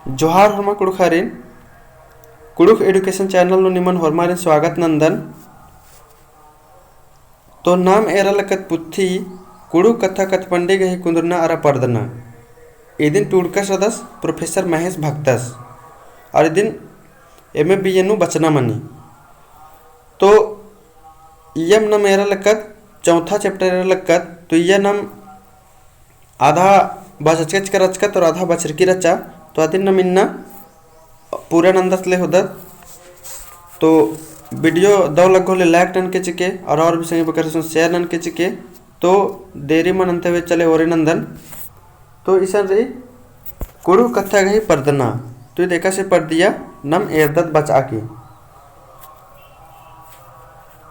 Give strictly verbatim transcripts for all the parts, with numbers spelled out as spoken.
जोहार होरमा कुँड़ुख़ारिन, कुँड़ुख़ education channel नू निमन होरमारिन स्वागत नन्दन। तो नाम एरा लक्कत पुथी कुँड़ुख़ कत्था कत्थपंडी गही कुन्दुरना अरा परदना। इदिन टूड़कस रअदस Professor महेश भगतस। और इदिन M A B A नू बचना मनी। तो इय्यम नाम एरा लक्कत, चौथा chapter एरा लक्कत, तो इय्या नाम आधा बचचकच का रहचकत और आधा बचरकी रहचा, तो अदिन नाम इन्ना पूरा नन्दत ले होदत। तो video दव लग्गो ले like ननके चिके और, और भी संगी बकर सुन share ननके चिके। तो देरी मल नन्ते हुए चले ओरे नन्दन। तो इसन रई कुँड़ुख़ कत्था गही परदना। तो इद एकासे परदिया नाम एरदत बचआ की।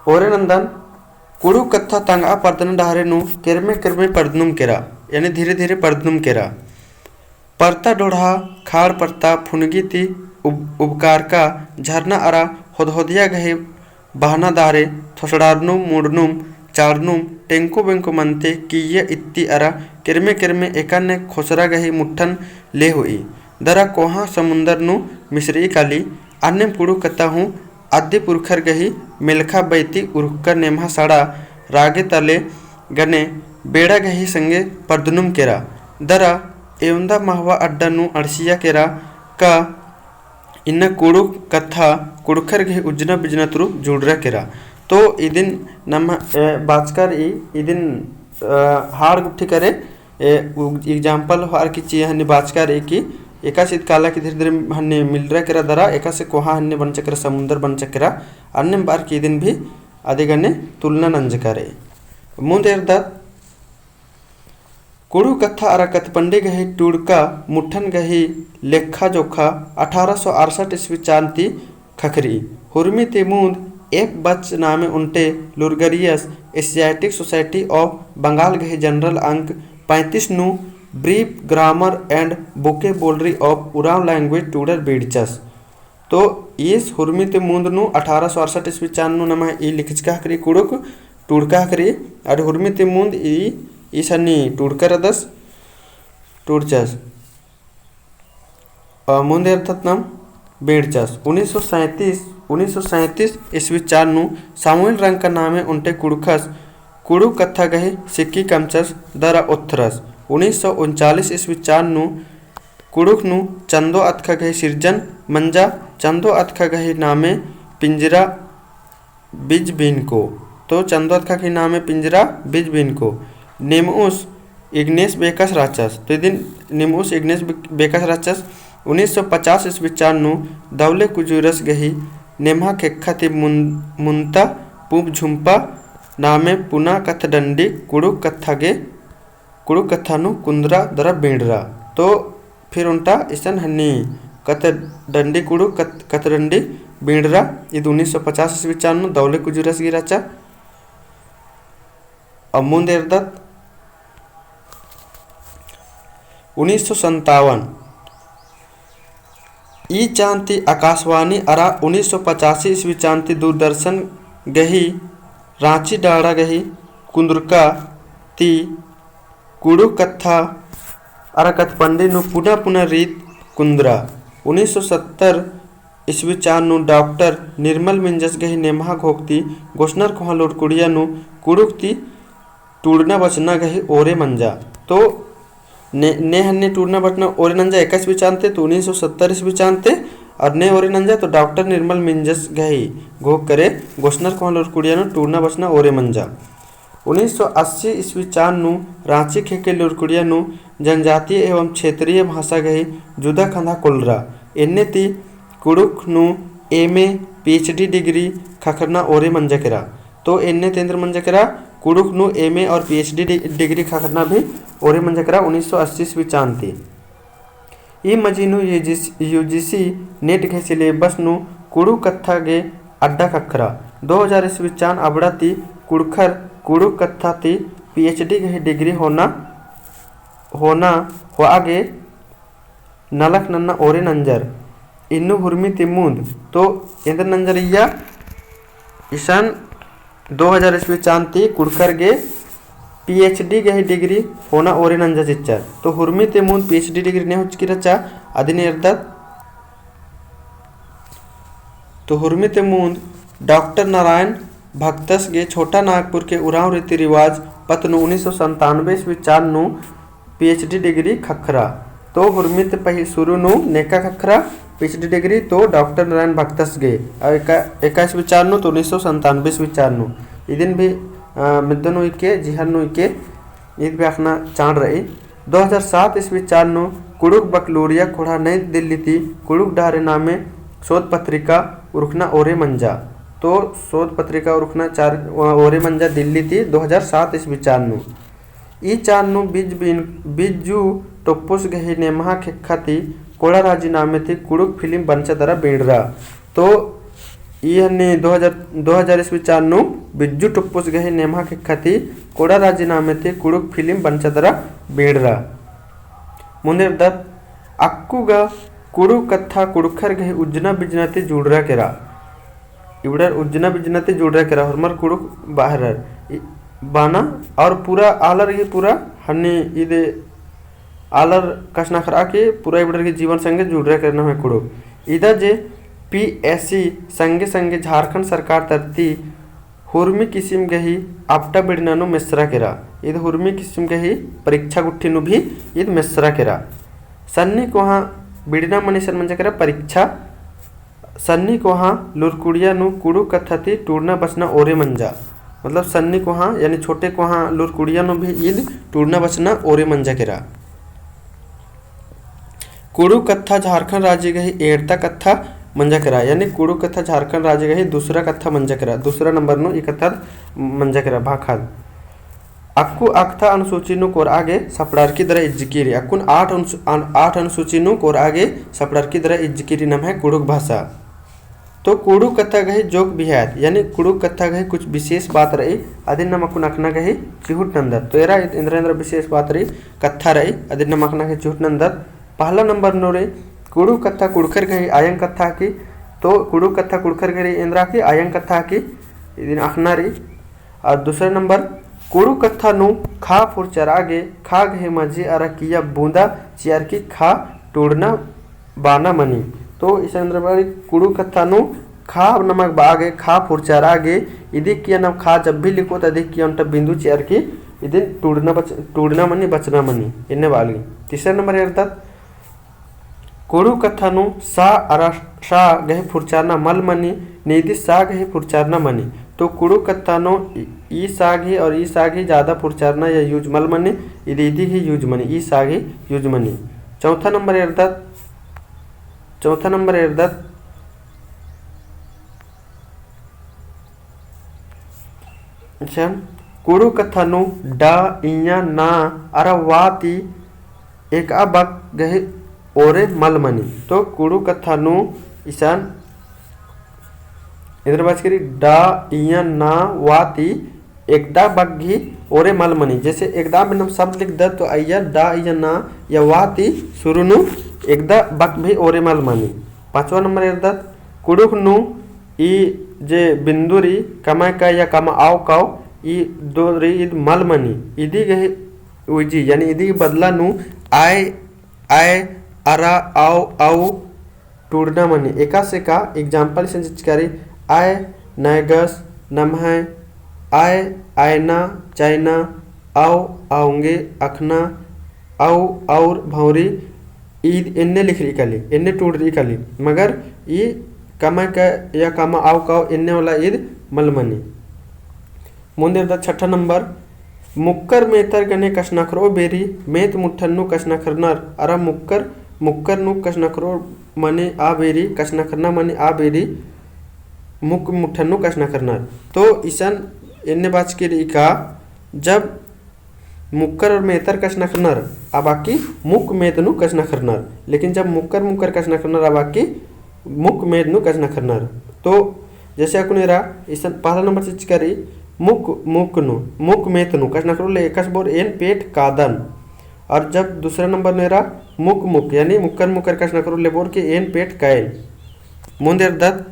ओरे नन्दन कुँड़ुख़ कत्था तंगआ परदना डहरे नू केरमे केरमे परदनुम केरा, यानी धीरे धीरे परदनुम केरा। परता डोड़हा, खाड़ परता, फुनगी ती उब-, उबकारका, झरना अरा होदहोदिया गही बहना दारे, थोसड़ारनुम, मुड़नुम, चाड़नुम, टेंको बेंको मनते, किय्या इत्ती अरा केरमे केरमे एकाने खोसरा गही मुट्ठन ले होई। दरा कोहाँ समुन्दर नू मिसरई काली, अन्नेम कुँड़ुख़ कत्था हूँ अद्दी पुरखर गही मेलखा बैती उरखका नेम्हा सड़ा रागे तले गने बेड़ा गही संगे परदनुम केरा। दरा एवंदा महवा अड्डा नू अंड़सिया केरा का इन्ना कुँड़ुख़ कत्था कुँड़ुख़र गही उज्जना बिज्जना तुरु जुड़रा केरा। तो इदिन नम्हा, ए, बाचका रई, इदिन, अ, हाड़ गुट्ठी करे, ए, उ-, example होअर की चीज हन्नी बाचका रई कि एकासे इद काला की धीरे धीरे हन्नी मिलरा केरा दरा, एकासे कोहाँ हन्नी बनचकरा, समुन्दर बनचकरा, अन्नेम बअर की इदिन भी अदिगने तुलना नंजका रई। मुन्द एरदत कुँड़ुख़ कत्था अरा कत्थपंडी गही टूड़का मुट्ठन गही लेखा जोखा अठारह सौ अड़सठ ईस्वी चान ती ख़क्खरई। हुर्मी ती मुन्द एफ बच नामे ओन्टे लूरगरियस Asiatic Society of Bengal गही general अंक पैंतीस नू Brief Grammar and Vocabulary of Oraon Language टूड़र बीड़चस। तो ईस हुर्मी ती मुन्द नू अठारह सौ अड़सठ ईस्वी चान नू नमा ई लिखचका ख़क्खरई कुँड़ुख़ टूड़का ख़क्खरई, अरा हुर्मी ती मुन्द ई, ईस हन्नी टूड़का रअदस, टूड़चस। अ, मुन्द एरदत नाम बीड़चस। उन्नीस सौ सैंतीस, उन्नीस सौ सैंतीस ईस्वी चान नू सामुएल रंका नामे ओन्टे कुँड़ुख़स कुँड़ुख़ कत्था गही सिक्की कमचस दरा ओथरस। उन्नीस सौ उनचालीस ईस्वी चान नू कुँड़ुख़ नू चन्दो अतख़ा गही सिरजन मंजा। चन्दो अतख़ा गही नामे पिंजरा बिज बिनको। तो चन्दो अतख़ा गही नामे पिंजरा बिज बिनको। निमउस इग्नेस बेकस रहचस। तो इदिन निमउस इग्नेस बे-, बेकस रहचस। उन्नीस सौ पचास ईस्वी चान नू दौले कुजूरस गही नेम्हा ख़ेक्खा ती मुन-, मुन्ता पूंप झुम्पा नामे पुना कत्थडंडी कुँड़ुख़ कत्था गे कुँड़ुख़ कत्था नू कुन्दरा दरा बीड़रा। तो फिर ओन्टा इसन हन्नी कत्थडंडी कुँड़ुख़ कत-, कत्थडंडी बीड़रा। इद उन्नीस सौ पचास ईस्वी चान नू दौले कुजूरस गही रहचा। अब मुन्द एरदत उन्नीस सौ सत्तावन। ई चान ती आकाशवाणी अरा उन्नीस सौ पचासी ईस्वी चान ती दूरदर्शन गही राँची डाड़ा गही कुन्दुरका ती कुँड़ुख़ कत्था अरा कत्थपंडी नू पुना पुना रीत कुन्दरा। उन्नीस सौ सत्तर ईस्वी चान नू डॉक्टर निर्मल मिंजस गही नेम्हा घोख ती गोसनर कोहाँ लूरकुड़िया नू कुँड़ुख़ ती टूड़ना बचना गही ओरे मंजा। तो ने, ने हन्ने टूड़ना बचना ओरे नंजा एकासे ईस्वी चान ती, तो उन्नीस सौ सत्तर ईस्वी चान ती, और ने ओरे नंजा तो डॉक्टर निर्मल मिंजस गही घोख करे गोसनर कोहाँ लूरकुड़िया नू टूड़ना बचना ओरे मंजा। उन्नीस सौ अस्सी ईस्वी चान नू राँची ख़ेक्खा लूरकुड़िया नू जनजातीय एवं क्षेत्रीय भाषा गही जुदा खंधा कोलरा। एन्ने ती कुँड़ुख़ नू M A, P H D degree ख़क्खरना ओरे मंजा केरा। तो एन्ने ती एन्देर मंजा केरा, कुँड़ुख़ नू M A और P H D डि-, degree ख़क्खरना भी ओरे मंजा केरा उन्नीस सौ अस्सी ईस्वी चान ती। ई मझी नू U G C, U G C NET गही syllabus नू कुँड़ुख़ कत्था गे अड्डा ख़क्खरा। दो हजार ईस्वी चान अबड़ा ती कुँड़ुख़र कुँड़ुख़ कत्था ती P H D गही degree होना, होना होआ गे नलख नन्ना ओरे नंजर। इन्नु हुर्मी ती मुन्द तो एन्देर नंजर इय्या इसन दो हजार ईस्वी चान ती कुँड़ुख़र गे P H D गही degree होना ओरे नंजा चिच्चर। तो हुर्मी ती मुन्द P H D degree ने होचकी रहचा, अदिन एरदत। तो हुरमी ती मुन्द डॉक्टर नारायण भक्तस गे छोटा नागपुर के उराँव रीति रिवाज पत्त नू उन्नीस सौ संतानवे ईस्वी चान नू PhD degree ख़क्खरा। तो हुरमी ती पहि-, शुरू नू नेका ख़क्खरा PhD degree तो डॉक्टर नारायण भक्तस गे। अउ एका-, एका ईस्वी चान नू तो उन्नीस सौ संतानवे ईस्वी चान नू। इदिन भी, अ, मिद्दन उइके, जिहर नू उइके, ईद भी अख़ना चाड़ रई। दो हज़ार सात ईस्वी चान नू कुँड़ुख़ बकलोरिया ख़ोंड़हा नई दिल्ली ती कुँड़ुख़ डहरे नामे शोध पत्रिका उरख़ना ओरे मंजा। तो शोध पत्रिका उरख़ना चाड़, ओरे मंजा दिल्ली ती दो हज़ार सात ईस्वी चान नू। ई चान नू बिज बिन-, बिज्जू टोप्पोस गही नेम्हा ख़ेक्खा ती कोड़ा राजी नामे ती कुँड़ुख़ फिलिम बंचा दरा बिंड़रा। तो ई हन्नी दो हज़ार, दो हज़ार ईस्वी चान नू बिज्जू टोप्पोस गही नेम्हा ख़ेक्खा ती कोड़ा राजी नामे ती कुँड़ुख़ फिलिम बंचा दरा बिंड़रा। मुन्द एरदत। अक्कु गा कुँड़ुख़ कत्था कुँड़ुख़र गही उज्जना बिज्जना ती जुड़रा केरा। इबड़र उज्जना बिज्जना ती जुड़रा केरा, होरमर कुँड़ुख़ बाहरर। इ-, बाना और पूरा आलर गही पूरा हन्नी ईद आलर कछनखरआ की पूरा इबड़र गही जीवन संगे जुड़रा केरा नम्है कुँड़ुख़। इदा जे PSC संगे संगे झारखंड सरकार तरती हुरमी किसिम गही आपटा बिड़ना नू मेसरा केरा। ईद हुरमी किसिम गही परीक्षा गुट्ठी नू भी ईद मेसरा केरा। सन्नी कोहाँ बिड़ना मनी इसन मंजा केरा परीक्षा। सन्नी कोहाँ लूरकुड़िया नू कुँड़ुख़ कत्था ती टूड़ना बचना ओरे मंजा। मतलब सन्नी कोहाँ यानी छोटे कोहाँ लूरकुड़िया नू भी ईद टूड़ना बचना ओरे मंजा केरा। कुँड़ुख़ कत्था झारखंड राजी गही एंड़ता कत्था मंजा केरा, यानी कुँड़ुख़ कत्था झारखंड राजी गही दूसरा कत्था मंजा केरा, दूसरा नंबर नू ई कत्था मंजा केरा भाखा। अक्कु अक्था अनुसूची नू कोरआ गे सपड़ारकी दरा इज्जकी रई। अक्कुन आठ अनुसू-, अन-, आठ अनुसूची नू कोरआ गे सपड़ारकी दरा इज्जकी रई नम्है कुँड़ुख़ भाषा। तो कुँड़ुख़ कत्था गही जोक बिहात, यानी कुँड़ुख़ कत्था गही कुछ विशेष बात रई, अदिन नम अक्कुन अख़ना गही चिहुट नन्दत। तो एरा एन्द्रा एन्द्रा विशेष बात रई, कत्था रई, अदिन नम अख़ना गही चिहुट नन्दत। पहला नंबर नू रई, कुँड़ुख़ कत्था कुँड़ुख़र गही आयंग कत्था की, तो कुँड़ुख़ कत्था कुँड़ुख़र गही एन्द्रा की आयंग कत्था की, इदिन अख़ना रई। और दूसरा नंबर, कुँड़ुख़ कत्था नू खा फुरचरआ गे, खा गही मझी अरा किया बूंदा चिअरकी खा टूड़ना बाना मनी। तो इसन एन्द्रा बरई कुँड़ुख़ कत्था नू खा नमक बआ गे, खा फुरचरआ गे, इदी किया नम खा जब भी लिखोत, अदी किया ओन्टा बिंदु चिअरकी इदिन टूड़ना बच-, टूड़ना मनी, बचना मनी, एन्ने बआ लगी। तीसरा नंबर एरदत, कुँड़ुख़ कत्था नू सा अरा सा गही फुरचारना मल मनी, नीदी सा गही फुरचारना मनी। तो कुँड़ुख़ कत्था नू ई, ई सा गही और ई सा गही ज्यादा फुरचारना या use मल मनी, इदी, इदी ही use मनी, ई सा गही use मनी। चौथा नंबर एरदत, चौथा नंबर एरदत, अच्छा, कुँड़ुख़ कत्था नू डा, इयाँ, ना अरा वा ती एकआ बक गही ओरे मल मनी। तो कुँड़ुख़ कत्था नू इसन एन्द्रा बाचकी रई डा, इयाँ, ना, वा ती एकदा बक गही ओरे मल मनी। जैसे एकदा बिन नम शब्द लिखदत तो अइय्या डा, इयाँ, ना या वा ती शुरू नू एकदा बक भी ओरे मल मनी। पाँचवा नंबर एरदत, कुँड़ुख़ नू ई जे बिंदु रई, कमय का या कमआव काव, ई दो रई ईद मल मनी। इदी गही उइजी, यानी इदी बदला नू आय, आय, अरा, आव, अव, टूड़ना मनी। एकासे का example इसन चिचका रई, आय, नैगस, नम्है, आय, आयना, चायना, अव, अवंगे, अखना, अव, अउर, भौंरी, ईद एन्ने लिख रई काली, एन्ने टूड़ रई काली, मगर ई कमय का या कमआव काव एन्ने वाला ईद मल मनी। मुन्द एरदत छठा नंबर, मुक्कर मेतर गने कछनखरओ बेरी मेत मुट्ठन नू कछनखरनर, अरा मुक्कर, मुक्कर नू कछनखरओ मने आ बेरी, कछनखरना मने आ बेरी मुक मुट्ठन नू कछनखरनर। तो इसन एन्ने बाचकी रई का, जब मुक्कर और मेतर कछनखरनर, आ बाकी मुक मेत नू कछनखरनर। लेकिन जब मुक्कर मुक्कर कछनखरनर, आ बाकी मुक मेत नू कछनखरनर। तो जैसे अक्कुन एरा इसन पहला नंबर चिचका रई, मुक, मुक नू, मुक मेत नू कछनखरओ ले एकासे बओर एन पेट कादन। और जब दूसरा नंबर नू एरा मुक, मुक, यानी मुक्कर मुक्कर कछनखरओ ले बओर के एन पेट कायन। मुन्द एरदत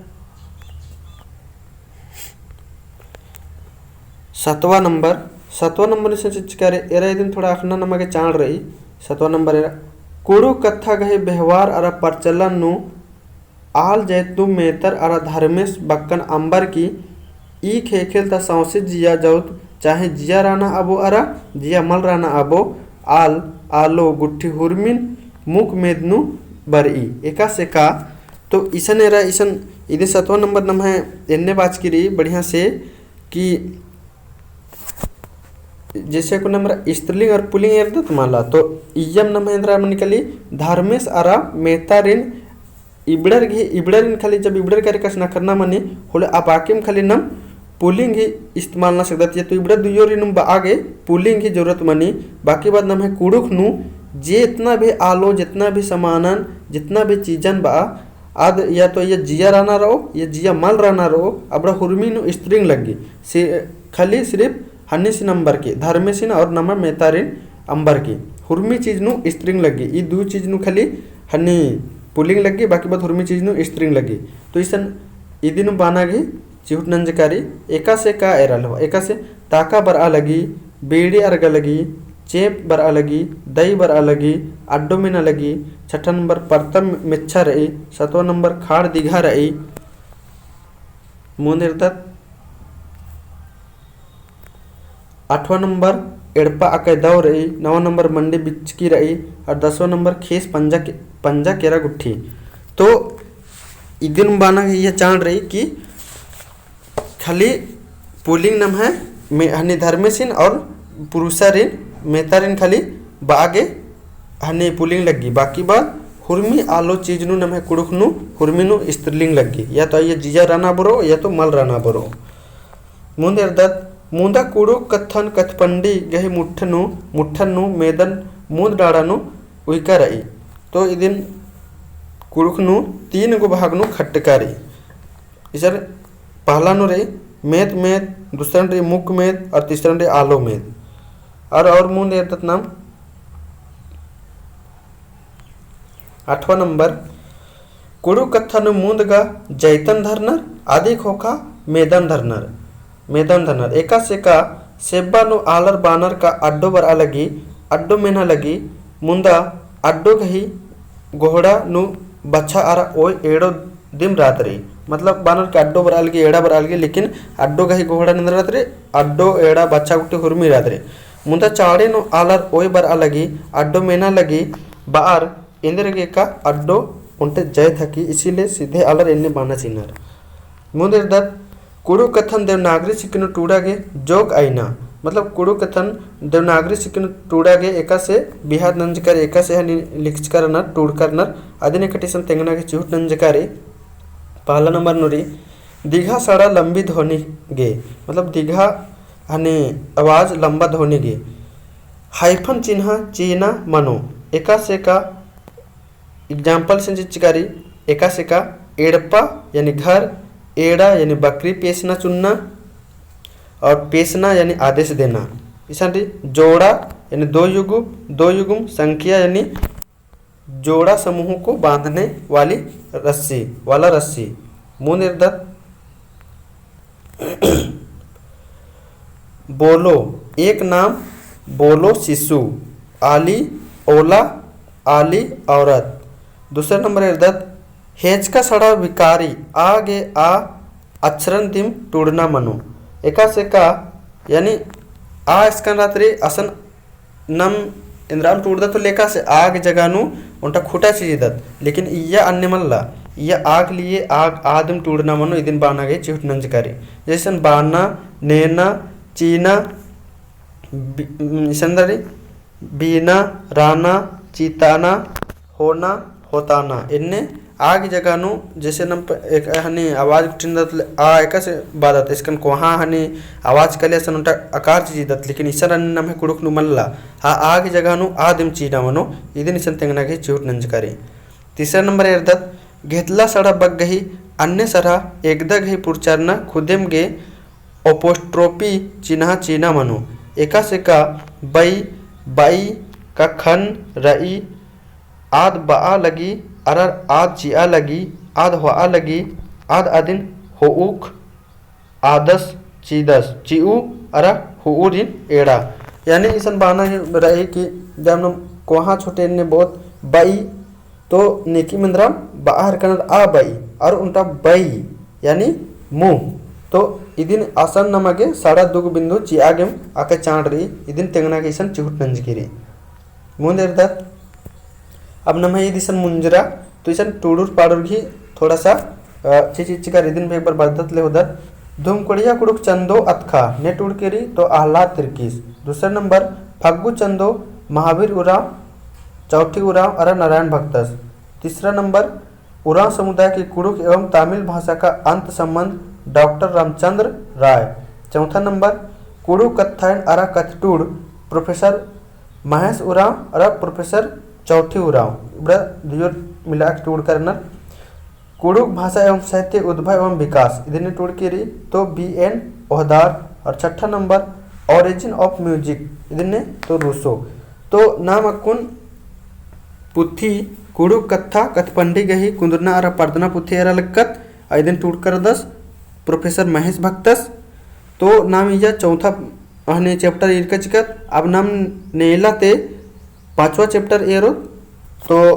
सतवा नंबर, सतवा नंबर इसन चिचका रई, एरा इदिन थोड़ा अखना नमा गे चाड़ रई। सतवा नंबर एरा, कुँड़ुख़ कत्था गही बेहवार अरा परचलन नू आल जैतनु मेतर अरा धर्मेस बक्कन अम्बर की ई ख़ेख़ेल ता सौंसे जिया जौत, चाहे जिया रअना अबो अरा जिया मल रअना अबो, आल, आलो, गुट्ठी हुरमिन मुख मेद नू बरई। एकासे का, तो इसन एरा इसन इदिन सतवा नंबर नम्है एन्ने बाचकी रई बढ़िया से कि जैसे को नम्है स्त्रीलिंग और पुलिंग एरदत मला, तो इय्यम नम्है एन्दरा मनी खाली धर्मेस अरा मेतारिन इबड़र गही, इबड़रिन खाली जब इबड़र करे कछनखरना मनी होले आ बाकिम खाली नम पुलिंग ही इस्तेमाल नना सकदत। या तो इबड़ा दुइयोरिन बआ गे पुलिंग ही जरूरत मनी। बाकी बाद नम्है कुँड़ुख़ नू जेतना भी आलो, जेतना भी समानन, जेतना भी चीजन बआ, आद या तो ये जिया रअना रओ, ये जिया मल रअना रओ, अबड़ा हुरमी नू स्त्रीलिंग लग्गी। से, खाली सिर्फ हन्नीसिन अम्बर की, धर्मेसिन और नम्है मेतारिन अम्बर की। हुरमी चीज नू स्त्रीलिंग लग्गी। ई दू चीज नू खाली हन्नी पुलिंग लग्गी, बाकी बाद हुरमी चीज नू स्त्रीलिंग लग्गी। तो इसन इदिन बअना गही चिहुट नंजकारी। एकासे का एरा लहो, एकासे ताका बरआ लगी, बीड़ी अरगा लगी, चेंप बरआ लगी, दई बरआ लगी, अड्डो मेना लगी, छठा नंबर परता मेच्छा रई, सतवा नंबर खाड़ दिघा रई। मुन्द एरदत आठवाँ नंबर एड़पा अकय दव रई, नवा नंबर मंडी बिचकी रई, और दसवाँ नंबर खेस पंजा के-, पंजा केरा गुट्ठी। तो इदिन बअना यह चाड़ रई कि खाली पुलिंग नम्है मे-, हनी धर्मेसिन और पुरुषारिन मेतारिन खाली बआ गे हनी पुलिंग लग्गी। बाकी बाद हुरमी आलो चीज नू नम्है कुँड़ुख़ नू हुरमी नू स्त्रीलिंग लग्गी। या तो आइया जिया रअना बरओ, या तो मल रअना बरओ। मुन्द एरदत, मुन्दा कुँड़ुख़ कत्थन कत्थपंडी गही मुट्ठ नू, मुट्ठन नू मेदन मुन्द डाड़ा नू उइका रई। तो इदिन कुँड़ुख़ नू तीन गो भाग नू खट्टका रई। इसर पहला नू रई मेत मेत, दूसरा नू रई मुख मेत और तीसरा नू रई आलो मेत। और, और मुन्द एरदत नाम आठवाँ नंबर, कुँड़ुख़ कत्था नू मुन्द गा जैतन धरनर, आदि ख़ोख़ा मेदन धरनर, मेदन धरनर। एकासे का सेब्बा नू आलर बानर का अड्डो बरआ लगी, अड्डो मेन्हा लगी, मुन्दा अड्डो गही गोहड़ा नू बछा अरा ओय एड़ो दिम रात रई। मतलब बानर का अड्डो बरआ लगी, एड़ा बरआ लगी, लेकिन अड्डो गही गोहड़ा नन्दर रात रई, अड्डो एड़ा बछा गुट्ठी हुरमी रात रई। मुन्दा चाड़े नू आलर ओय बरआ लगी, अड्डो मेना लगी, बअर एन्देरगे का अड्डो ओन्टे जैत हकी, इसीलिए सीधे आलर एन्ने बाना चिनर। मुन्द एरदत, कुँड़ुख़ कत्थन देवनागरी सिक्की नू टूड़ा गे जोक अइना। मतलब कुँड़ुख़ कत्थन देवनागरी सिक्की नू टूड़ा गे एकासे बिहार नंजकर, एकासे हनी लिखचकर रअनर, टूड़कर रअनर, अदिन एकटिसन तेंगना गे चिहुट नंजकारी। पहला नंबर नू रई, दिघा सड़ा लंबी ध्वनि गे, मतलब दिघा हनी आवाज लंबा ध्वनि गे। हाइफन चिन्हा चीना मनो, एकासे का example से चिचकारी, एकासे का एड़पा यानी घर, एड़ा यानी बकरी पेसना चुनना, और पेसना यानी आदेश देना। इसन रई जोड़ा यानी दो युगुम, दो युगुम संख्या यानी जोड़ा समूह को बांधने वाली रस्सी, वाला रस्सी। मुन्द एरदत, बोलो, एक नाम बोलो शिशु, आली ओला, आली औरत। दूसरा नंबर एरदत, हेचका सड़ा विकारी, आ गे आ अक्षरन दिम टूड़ना मनो। एकासे का, यानी आ इसकन रात रई असन नम एन्दराम टूड़दत होले एकासे आ गे जगह नू ओन्टा खुटा चिजिदत, लेकिन इय्या अन्ने मल्ला, इय्या आ गे लिए आ, आ दिम टूड़ना मनो, इदिन बाना गे चिहुट नंजकारी। जैसन बाना, नेना, चीना, बी-, इसन दरी, बीना, राना, चीताना, होना, होताना। एन्ने आ गे जगह नू जैसे नम प-, एक हनी आवाज गुट्ठिन दत ले, आ एकासे बादत, इसकन कोहाँ हनी आवाज कले असन ओन्टा आकार चिजिदत, लेकिन इसन अन्ने नम्है कुँड़ुख़ नू मल्ला। आ, आ गे जगह नू आ दिम चीना मनो, इदिन इसन तेंगना गे चिहुट नंजकारी। तीसरा नंबर एरदत, घेतला सड़ा बग्गही अन्ने सरहा एकदा गही पुरचरना खुदेम गे apostrophe चिन्हा चीना मनो। एकासे का बई, बई, कखन, रई, आद बआ लगी, अरर आद चिआ लगी, आद होआ लगी, आद अदिन होउक, आदस, चीदस, चिऊ, अरा हुउरिन एड़ा। यानी इसन बाना ही रई कि जब नम कोहाँ छोटे ने बहुत बई, तो नेकी मेंदरम बआ हरकनर आ बई, अरा ओन्टा बई, यानी मुँह। तो इदिन असन नमा गे साड़ा दुगो बिंदु चिआ गेम आके चाड़ रई, इदिन तेंगना गे इसन चिहुट नंजकी रई। मुन्द एरदत। अब नम्है ईद इसन मुंजरा, तो इसन टूड़ुर पाड़ुर गही थोड़ा सा, अ, चिची चिका रिदिन भी एक बार बरदत ले होदत। धुमकुड़िया कुँड़ुख़ चंदो अतख़ा, ने टूड़की रई तो आह्लाद तिर्कीस। दूसरा नंबर फग्गु चंदो, महावीर उराँव, चौठी उराँव अरा नारायण भक्तस। तीसरा नंबर उराँव समुदाय की कुँड़ुख़ एवं तमिल भाषा का अंत संबंध डॉक्टर रामचंद्र राय। चौथा नंबर कुँड़ुख़ कत्थाइन अरा कत्थटूड़ प्रोफेसर महेश उराँव अरा प्रोफेसर चौठी उराँव, इबड़ा दियोर मिलाके टूड़का रअनर। कुँड़ुख़ भाषा एवं साहित्य उद्भव एवं विकास, इदिने टूड़की रई तो बी एन ओहदार। और छठा नंबर Origin of Music, इदिने तो रूसो। तो नाम अक्कुन पुथी कुँड़ुख़ कत्था कत्थपंडी गही कुन्दुरना अरा परदना पुथी एरा लक्कत, आ इदिन टूड़का रअदस प्रोफेसर महेश भक्तस। तो नाम इया चौथा अहने chapter ईरका चिकत। अब नाम नेला ते पाँचवा chapter एरोत। तो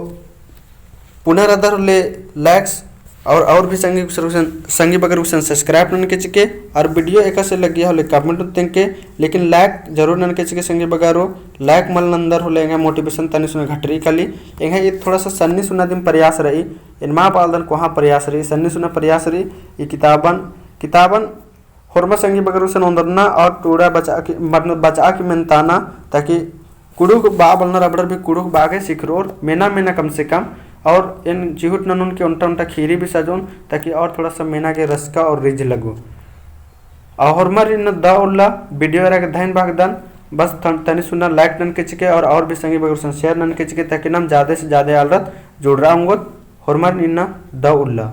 पुना रअदर होले likes और, और भी संगी गुसन, संगी बगर गुसन subscribe ननके चिके, और video एकासे लग्गिया होले comment तेंगके, लेकिन like जरूर ननके चिके संगी बगरो। Like मल नन्दर होले एंगा motivation तनी सुना घटरी काली। एंगा ये थोड़ा सा सन्नी सुना दिम प्रयास रई, एन मा बालदन कोहाँ प्रयास रई, सन्नी सुना प्रयास रई। ये किताबन, किताबन होरमा संगी बगर गुसन ओन्दरना और टूड़ा बचा के, मतलब बचा के मेनताना, ताकि कुँड़ुख़ बआ बलनर अबड़र भी कुँड़ुख़ बआ गे सिखरोर मेना मेना कम से कम। और एन चिहुट ननोन के ओन्टा ओन्टा खीरी भी सजोन, ताकि और थोड़ा सा मेना गे रसका और रिझ लगो। और होरमर इन्ना दव उल्ला। Video एरा गे धैन भागदन। बस थन-, तनी सुना like ननके चिके और, और भी संगी बगर गुसन share ननके चिके, ताकि नाम जादे से जादे आलरत जुड़रआ ओंगोत। होरमर इन्ना दव उल्ला।